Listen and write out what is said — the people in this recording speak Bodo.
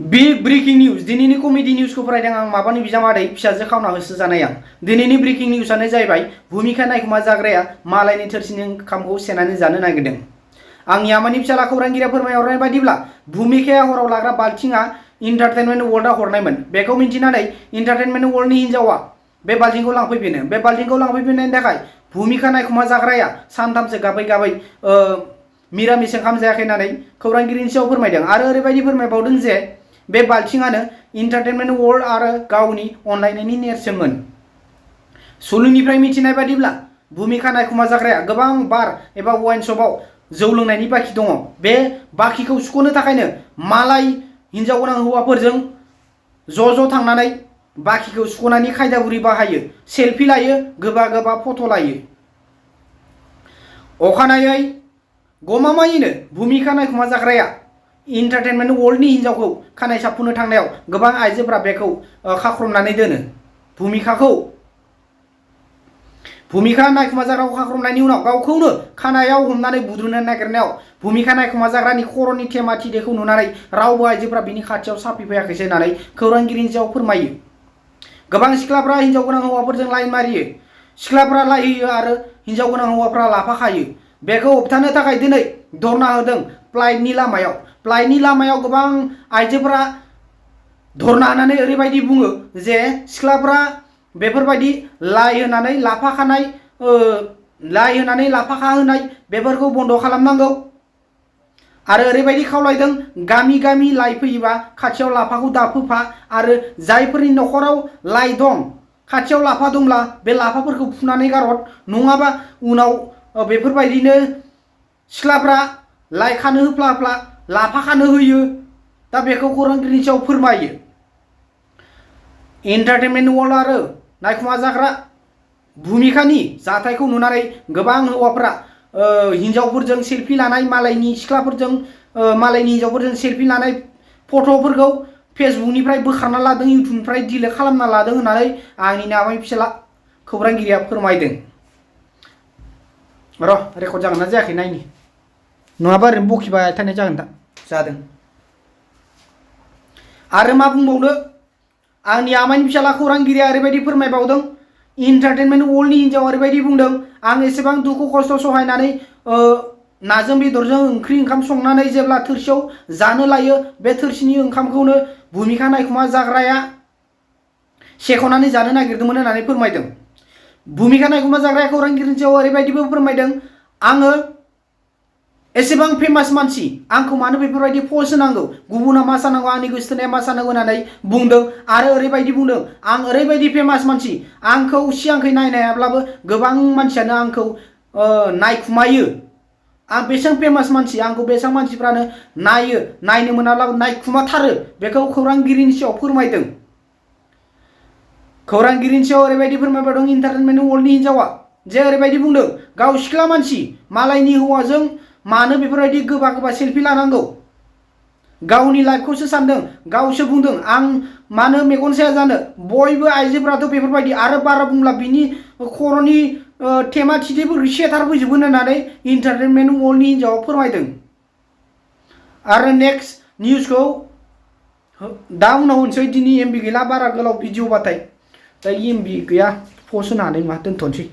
बे ब्रेकिं निउज दिनैनि कमेडि निउजखौ फरायदों आं माबानि बिजामादै फिसाजो खावना होसोजानाय आं दिनैनि ब्रेकिं निउजआनो जाहैबाय भुमिका नायखुमा जाग्राया मालायनि थोरसिनि ओंखामखौ सेनानै जानो नागिरदों। आंनि आमानि फिसाला खौरांगिरिया फोरमायहरनाय बायदिब्ला भुमिकाया हराव लाग्रा बाल्थिंआ इन्टारटेनमेन्ट वर्ल्डआ हरनायमोन। बेखौ मिन्थिनानै इन्टारटेनमेन्ट वर्ल्डनि हिन्जावा बे बाल्थिंखौ लांफैफिनो। बे बाल्थिंखौ लांफैफिननायनि थाखाय भुमिका नायखुमा जाग्राया सानथामसो गाबै गाबै मिरामिस ओंखाम जायाखै होननानै खौरांगिरिनि सायाव फोरमायदों आरो ओरैबायदि फोरमायबावदों जे बे बाल्थिंआनो इन्टारटेनमेन्ट वर्ल्ड आरो गावनि अनलायनायनि नेरसोनमोन। सुलुंनिफ्राय मिथिनाय बादिब्ला भुमिका नायखुमा जाग्राया गोबां बार एबा वाइन शपआव जौ लोंनायनि बाखि दङ। बे बाखिखौ सुख'नो थाखायनो मालाय हिन्जाव गोनां हौवाफोरजों ज' थांनानै बाखिखौ सुख'नायनि खायदा बुरि बाहायो, सेलफि लायो, गोबा गोबा फट' लायो। अखानायै गमामायैनो भुमिका नायखुमा जाग्राया इन्टारटेनमेन्ट वर्ल्डनि हिन्जावखौ खानाय साफुनो थांनायाव गोबां आइजोफोरा बेखौ खाख्रमनानै दोनो। भुमिका नायखुमा जाग्राखौ खाख्रमनायनि उनाव गावखौनो खानायाव हमनानै बुद्रुनो नागिरनायाव भुमिका नायखुमा जाग्रानि खर'नि थेमा थिदेखौ नुनानै रावबो आइजोफोरा बिनि खाथियाव साफिफैयाखैसै होननानै खौरांगिरिनि सायाव फोरमायो। गोबां सिख्लाफ्रा हिन्जाव गोनां हौवाफोरजों लाइन मारियो, सिख्लाफ्रा लायहोयो आरो हिन्जाव गोनां हौवाफ्रा लाफाखायो। बेखौ होबथानो थाखाय दिनै धरना होदों फ्लाइटनि लामायाव। फ्लाइटनि लामायाव गोबां आइजोफोरा धरना होनानै ओरैबायदि बुङो जे सिख्लाफ्रा बेफोरबायदि लाइ होनानै लाफाखा होनाय बेफोरखौ बन्द खालामनांगौ आरो ओरैबायदि खावलायदों गामि गामि लाइ फैयोबा खाथियाव लाफाखौ दाफोफा आरो जायफोरनि न'खराव लाइ दं खाथियाव लाफा दंब्ला बे लाफाफोरखौ फुनानै गारहर, नङाबा उनाव बेफोरबायदिनो सिख्लाफ्रा लाइ खानो होफ्ला लाफा खानो होयो। दा बेखौ खौरांगिरिनि सायाव फोरमायो। इन्टारटेनमेन्ट वर्ल्ड आरो नायखुमा जाग्रा भुमिकानि जाथायखौ नुनानै गोबां हौवाफोरा हिन्जावफोरजों सेलफि लानाय, मालायनि सिख्लाफोरजों मालायनि हिन्जावफोरजों सेलफि लानाय फट'फोरखौ फेसबुकनिफ्राय बोखारना लादों, इउटुबनिफ्राय डिलिट खालामना लादों होननानै आंनि आमाय फिसाला खौरांगिरिया फोरमायदों। र' रेकर्ड जागोन ना जायाखै नायनि, नङाबा ओरैनो बखिबाय थानाय जागोन। दा जादों। आरो मा बुंबावनो, आंनि आमायनि फिसाला खौरांगिरिया ओरैबायदि फोरमायबावदों इन्टारटेनमेन्ट वर्ल्डनि हिन्जावा ओरैबायदि बुंदों आं एसेबां दुखु खस्थ सहायनानै नाजों बेदरजों ओंखाम संनानै जेब्ला थोरसियाव जानो लायो बे थोरसिनि ओंखामखौनो भुमिका नायखुमा जाग्राया सेख'नानै जानो नागिरदोंमोन होननानै फोरमायदों। भुमिका नायखुमा जाग्राया खौरांगिरिनि सायाव ओरैबायदिबो फोरमायदों आङो एसेबां फेमास मानसि, आंखौ मानो बेफोरबायदि पस्ट होनांगौ, गुबुना मा सानांगौ, आंनि गोसोथोनाया मा सानांगौ होननानै बुंदों आरो ओरैबायदि बुंदों आं ओरैबायदि फेमास मानसि आंखौ सिगांखै नायनो हायाब्लाबो गोबां मानसियानो आंखौ नायखुमायो। आं बेसेबां फेमास मानसि, आंखौ बेसेबां मानसिफ्रानो नायनो मोनाब्लाबो नायखुमाथारो, बेखौ खौरांगिरिनि सायाव फोरमायदों। खौरांगिरिनि सायाव ओरैबायदि फोरमायबावदों इन्टारटेनमेन्ट वर्ल्डनि हिन्जावा जे ओरैबायदि बुंदों गाव सिख्ला मानसि मालायनि हौवाजों मानो बेफोरबायदि गोबा गोबा सेलफि लानांगौ, गावनि लाइफखौसो सानदों, गावसो बुंदों आं मानो मेगन साया जानो, बयबो आइजोफोराथ बेफोरबायदि आरो बारा बुंब्ला बिनि खर'नि थेमा थिदेफोरखौ सेथारफैजोबगोन होननानै इन्टारटेनमेन्ट वर्ल्डनि हिन्जावा फोरमायदों। आरो नेक्स्ट निउजखौ दा उनाव होनसै, दिनै एमबि गैला बारा गोलाव भिडिअ बाथाय, दा एमबि गैया पस्ट होनो हानाय नङा, दोनथ'नोसै।